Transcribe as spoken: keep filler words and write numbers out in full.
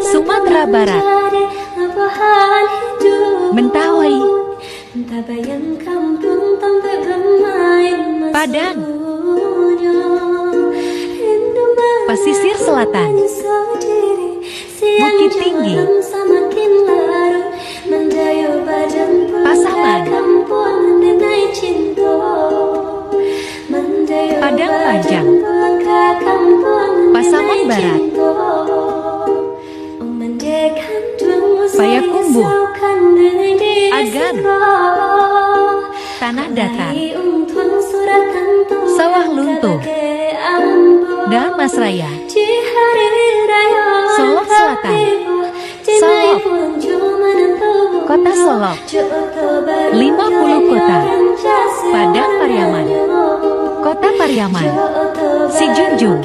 Sumatera Barat, Mentawai, Padang, Pasisir Selatan, Bukittinggi, Pasaman, Padang Panjang, Pasaman Barat, Payakumbuh, Agam, Tanah Datar, Sawah Lunto, Dharmasraya, Solok Selatan, Solok, Kota Solok, Lima Puluh Kota, Padang Pariaman, Kota Pariaman, Sijunjung,